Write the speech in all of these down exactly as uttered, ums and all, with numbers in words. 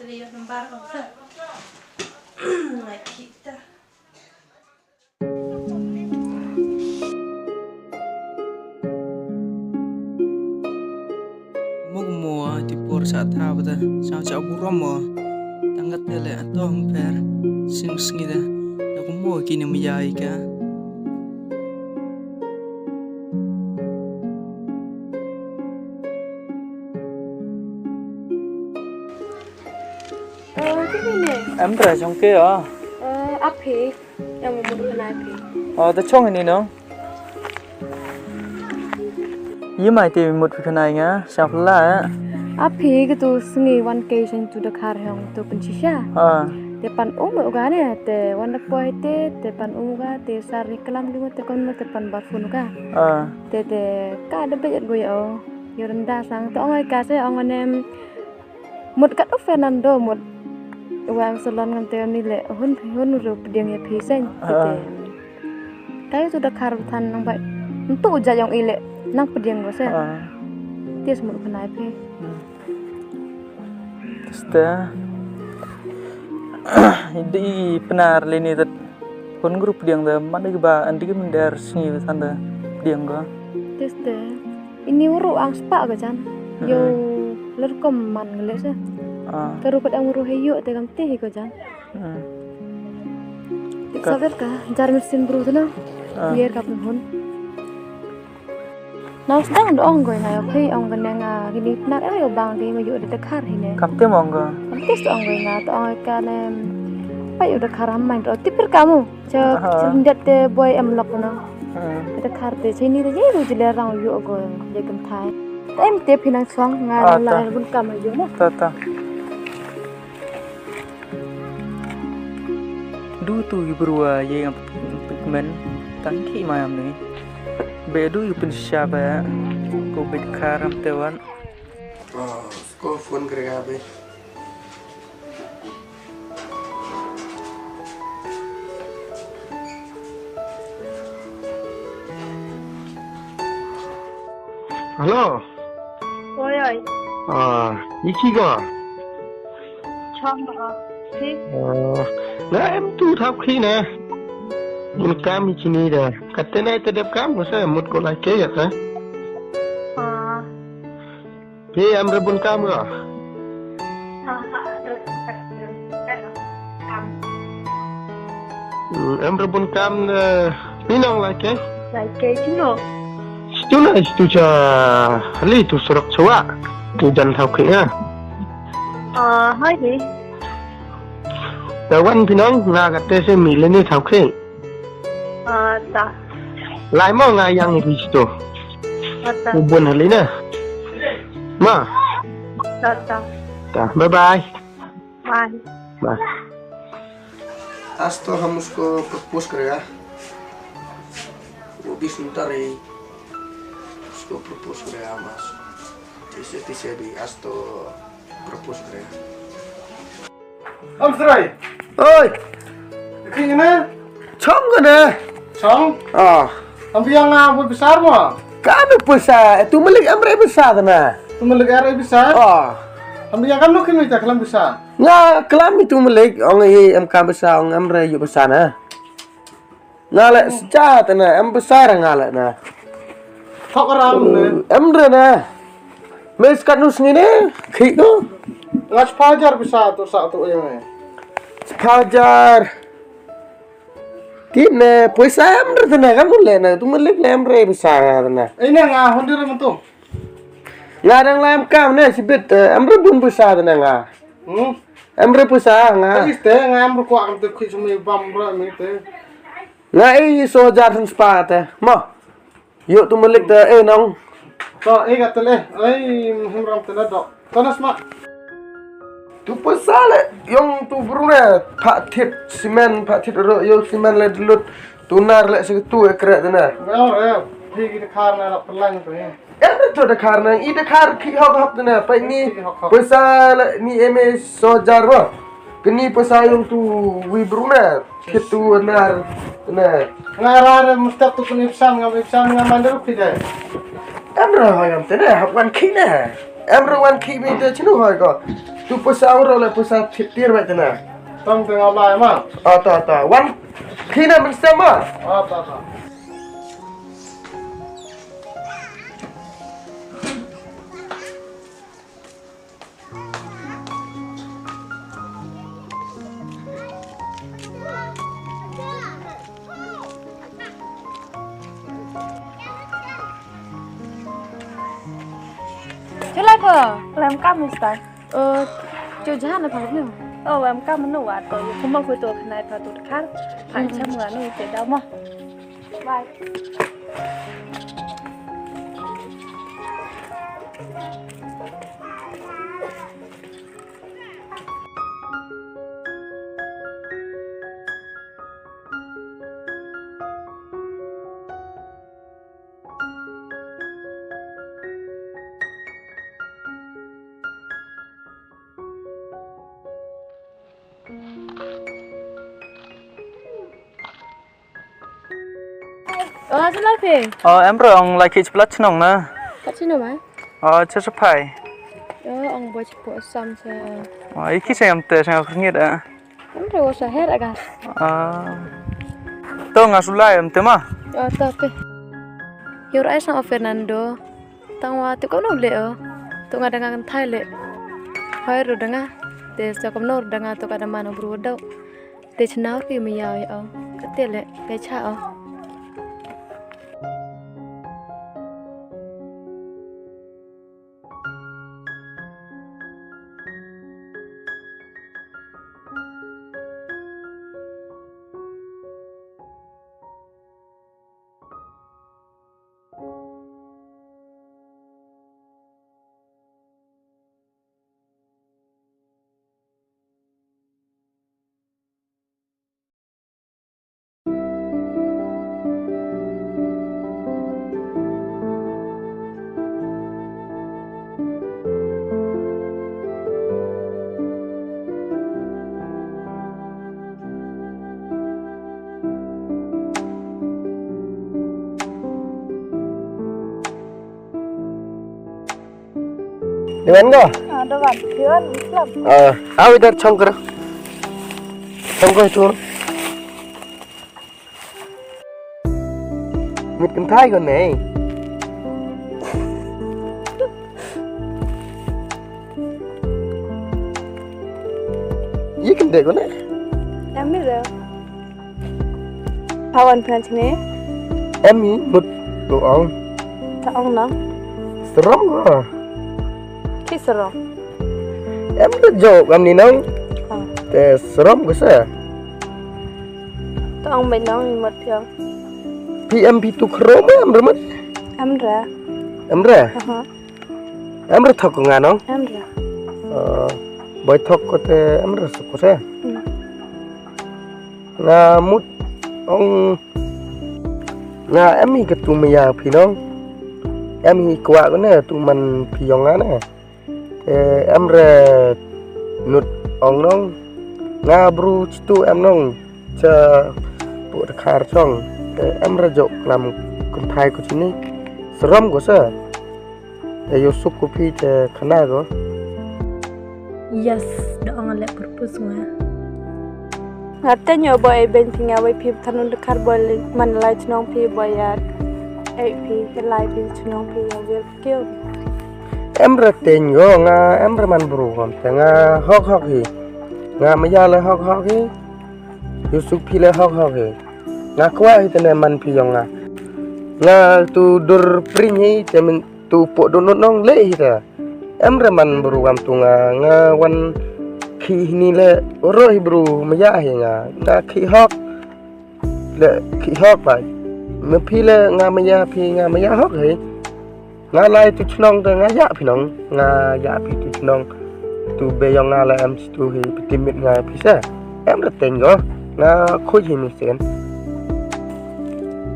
Leo nambar ko sa. Ngai kita. Mo mo ti por sa tha ba da sa cha burom mo. Tang ka tele to hom pher sing sngi da. Da ko mo kine mo yai ka. Em tra chong ke a. Aphi, em mo mut khana aphi. O ta chong ni no. Ye mai te mut khana nga sha pla. Aphi ke tu sngi wan ke shen tu da khar hong tu pen shisha. A. Te pan um u ga ne te wan da poi te te pan um u ga te sar ni klam du te kon te pan bar fun u ga. A. Te te ka da bejat go ya o. Yo renda sang to ong ai ka se ong nem. Mut kat u Fernando mut. Wa salon ngam te ni le hun hun ru pdiang ya phi sen. Ah. Te. Kai tu da khar than nang bai. Ntu ja yong i le nang pdiang go se. Ah. Tis mut khana phi. Hmm. Tis te. Di pnar le ni tat. Hun group pdiang da man da ba an da ki minder sngi ba san da pdiang ga. Tis te. Ini uru ang spa ga jan. Yo lerkom man ga le se. Ah. Ka ru ka dang uru he yo te kam te hi ga jan. Hmm. Tis ka jar mesin bru tu na. Ah. Yer ka pun hun. Nang sdang da ong goi nga ïa phi ong kane nga kini pynat ïa bang ki ma yu da khar hi ne. Kam te ong go. Kam te ong goi nga to ong ka ne. Pa yu da khar ham mai to tipir kamu. Cha chindet te boy em lok na. Da khar te chini te ye ru jile rang yu go ye kan thai. Em te phi nang chong nga la bun kam yu na. Ta ta. Du tu i brua ye ngam pigmen tang ki ma yam ni. Be du i pun sha ba ko bit karam te wan. Oh, ko phone kre ga be. Hello. Oi, oi. Ah, iki go. Chong, ah, si. Ah, nga em tu thap khi ne. Bun kam iki ni da. Kate ne te dep kam ko sa mut ko la ke ya ta. Ah. Phi em re bun kam ko. Ah, ah, ah, ah, ah. Hmm, em re bun kam ne, phi nong lai ke? Lai ke chino. Stu na stu cha li tu surok chwa. Tu jan thau ke ya. Ah, hai di. Da wan phi nong nga ka te se mi le ni thau ke. Ah, ta. Lai mo nga yang ri stu. Ah, ta. U bun hali na. Ma. Ta, ta. Ta, bye bye. Bye. Bye. Asto hum usko propose karega. Wo bhi sunta rahi. Usko propose karega hum asto. Aise taise bhi asto propose karega. Amsrai. Oi. Ki ne? Chong ka ne? Chong? Ah. Am biang nga bu besar mo? Ka bu besar. Tu malik amre besar na. Tu malik amre besar? Ah. Am biang kam no kini ta kalam besar. Nga klam itu malik ong i em kam besar ong amre yu besar na. Nga le sja te na em besar nga le na. Thok ram ne. Em re na. Mes kat nus ngi ne. Khi ko. Nga sepajar bisa tu sa tu yang ne. Sepajar. Ti ne poisa em re te na kan le na tu malik le em re bisa nga te na. Ina nga hundir mentu. Nga dang lem kam ne sibit em re bun bisa te na nga. Hmm. Em re poisa nga. Iste nga em re kwak te khi sumi bam re mi te. Nga ei so jar san spa te. Mo. Yo tu malik te eh nong. To eh ka te le. Ei him ram te na do. To na sma. Tu poisa le yong tu brune pha thit simen pha thit ro yo simen le dlut tu nar le se tu e kre te na. Nga re. Hi ki khar na la pelang tu eh. Em to da khar nang i da khar khi hok hok na pa ni. Poisa la ni em e so jar wa. Kini poisa yong tu wi bruna. Khitu nar na. Nga ra re mustak tu kini psan nga psan nga mandar khi dai. Em ra ha yam te na hok wan khi na. Em ruh wan khih mi te chinu hoi ko. Tu pisa uro le pisa ti-, tir bai tena. Tang tengah lai ma. Ah, ta, ta. Wan khih na min sem ma. Ah, ta, ta. Chulai pho. Lem kam, mister. Ơ, chu jahan na pha nu. Ơ, lem kam nu wa to. Yu kuma khu to khnai pha to khar. Pha cham wa nu te da mo. Bye. Oh, sila phi. Oh, em ruh ong lai khih plat chnong na. Kat sino ma? Oh, cha cha phai. Oh, ong boy cha po sam sa. Oh, iki sa em te sa ngit ah. Em ruh sa her aga. Ah. To nga sulai em te ma. Oh, to phi. Yor ai sa o Fernando. Tang wa tu ko no le o. Tu nga danga kan thai le. Hoi ru danga. Te sa kom no danga tu ka da mano bru do. Te chna ru ki mi yau ya o. Ka te le ka cha o. Dewan ko? Ah, Dewan. Dewan, Islam. Ah, awi dar chongkar. Chongkar itu. Mit kan thai ko nei. Ye kan de ko nei. Amira. Pawan phan chine. Em hi mut tu ong. Ta ong na. Serom ko. Ki serom. Em da jo kam ni nong. Ah. Te serom ko sa. Ta ong bai nong ni mut phi ong. Phi em phi tu khro ma em remet. Em ra. Em ra. Aha. Em re thok ko nga nong? Em re. Eh, boi thok ko te em re suk ko se. Hmm. Nga mut ong nga em hi ka tu maya phi nong. Em hi kwah ko ne tu man phi yong nga ne. Te em re nut ong nong. Nga bru chitu em nong. Cha pu de khar chong. Te em re jok lam kunthai ko chini. Serom ko se. Te ïoh suk ko phi te khana ko. Yes, da ong le purpose nga. Nga te nyo boy ben phi nga wei phi thanun de khar boy man lai chnong phi boy ya. Ei phi ke lai phi chnong phi ya wir kyo. Em re teng ko nga em re man bru ngam te nga hok hok hi. Nga maya le hok hok hi. Ïoh suk phi le hok hok hi. Nga kwah hi te ne man phi yong nga. Nga tu dur pring hi te min tu po donut nong le hi ta. Em re man bru ngam tu nga, nga wan khih hi ni le ro hi bru maya hi nga. Nga khih hok. Le khih hok bai. Me phi le nga maya phi nga maya hok hi. Nga lai tu chnong te nga ya phi nong. Nga ya phi tu chnong. Tu be yong nga le em tu hi phi timit nga phi se. Em re teng ko. Nga khuj hi mi sen.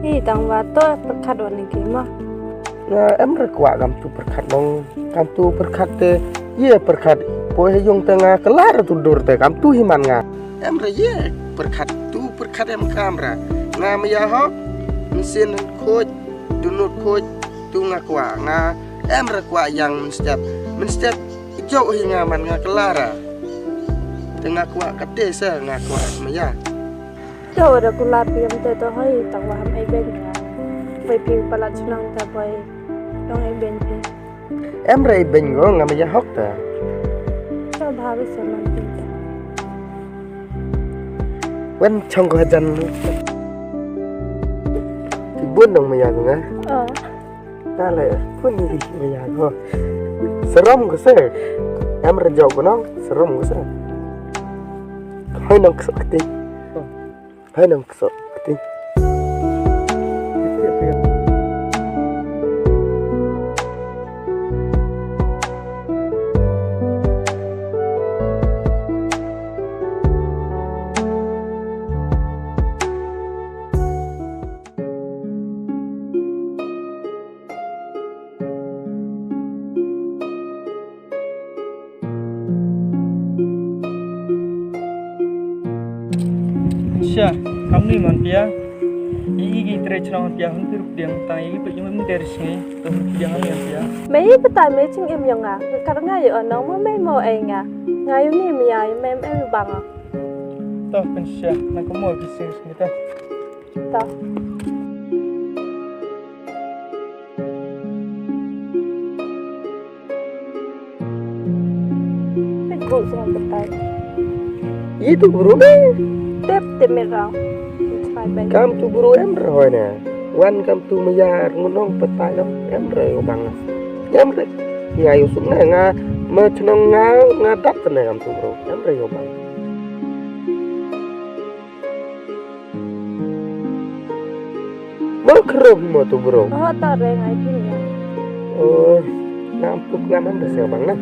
Hi tang wa to pyrkhat wa ni ki ma. Nga em re kwah kam tu pyrkhat nong. Kam tu pyrkhat te. Ye pyrkhat. Poi he yong te nga kelar tu dur te kam tu hi man nga. Em re ye pyrkhat tu pyrkhat em kam ra. Nga maya hok. Mesin khuj. Dunut khuj. Tu nga kwah. Nga em re kwah yang step. Mynstep i jok hi nga man nga kylla ra. Te nga kwah kate sa nga kwah maya. Te wa da kular phi em te to hoi tang wa ham ei beng nga. Bai phi palat chnong ta bai dong ei beng phi. Em ra ei beng go nga maya hok ta. To bha bai sa man phi ta. Wen chong ko hajan. Ti bun dong maya go nga. Oh. Nga le pun ni maya go. Serom ko se. Em ra jok ko nong serom ko se. Hoi nong ksok kti. Hoi nong ksok kti. Sha, kam ni man pia. I i gi tre chnong pia hun pir diang tang i gi pe i mun der sngi to hun diang am pia. Me i peta me ching em yong nga. Kar nga yo no mo me mo ei nga. Nga yu ni me ya me em bang. To pen sha, na ko mo ki sing sngi ta. To. Pek buk song petai. Itu bro ne. Tep tep merah. Kam tu bro em roi ne. Wan kam tu mayar ngunong petai no em roi obang. Em roi. Nga yusuk ne nga me chnong nga nga dap ne kam tu bro. Em roi obang. Mo khro mo tu bro. Oh, ta re ngai pin ya. Oh, nam puk nam am da se bang na.